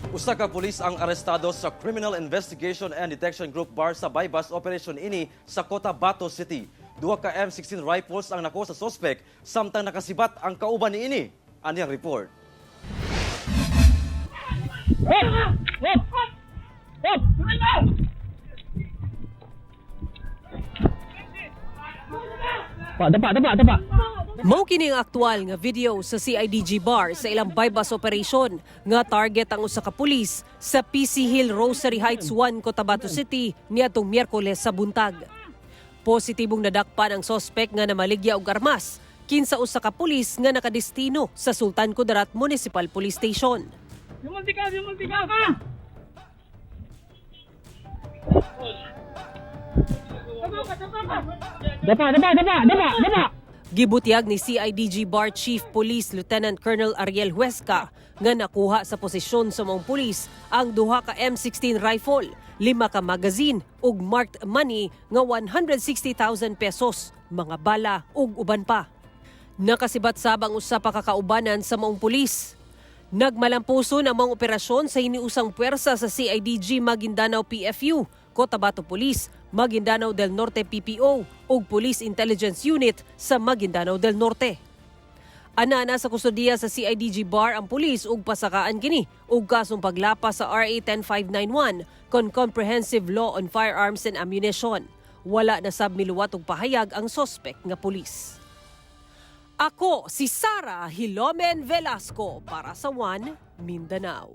Usa ka pulis ang arestado sa Criminal Investigation and Detection Group BAR sa buy-bust operation ini sa Cotabato City. Duha ka M16 rifles ang nakuha sa suspect samtang nakasibat ang kauban niini. Ani ang report. Up! Up! Up! Pa, dapa, dapa, dapa. Mao kini ang aktual nga video sa CIDG bar sa ilang buy-bust operation nga target ang usa ka pulis sa PC Hill, Rosary Heights 1, Cotabato City niadtong Miyerkules sa buntag. Positibong nadakpan ang sospek nga namaligya og armas kinsa usa ka pulis nga nakadestino sa Sultan Kudarat Municipal Police Station. Yumunti ka, yumunti ka! Ka! Dapa, dapa, dapa, dapa, dapa! Gibutyag ni CIDG Bar Chief Police Lieutenant Colonel Ariel Huesca nga nakuha sa posisyon sa maong pulis ang duha ka M16 rifle, lima ka magazine ug marked money nga 160,000 pesos, mga bala ug uban pa. Nakasibat sab ang usa pa ka kaubanan sa maong pulis. Nagmalampuso ang mga operasyon sa hiniusang puwersa sa CIDG Maguindanao PFU, Cotabato Police, Maguindanao del Norte PPO ug Police Intelligence Unit sa Maguindanao del Norte. Anana sa kustodiya sa CIDG bar ang pulis ug pasakaan kini ug kasong paglapas sa RA 10591 kon Comprehensive Law on Firearms and Ammunition. Wala na sab miluwat og pahayag ang sospek nga pulis. Ako si Sara Hilomen Velasco para sa One Mindanao.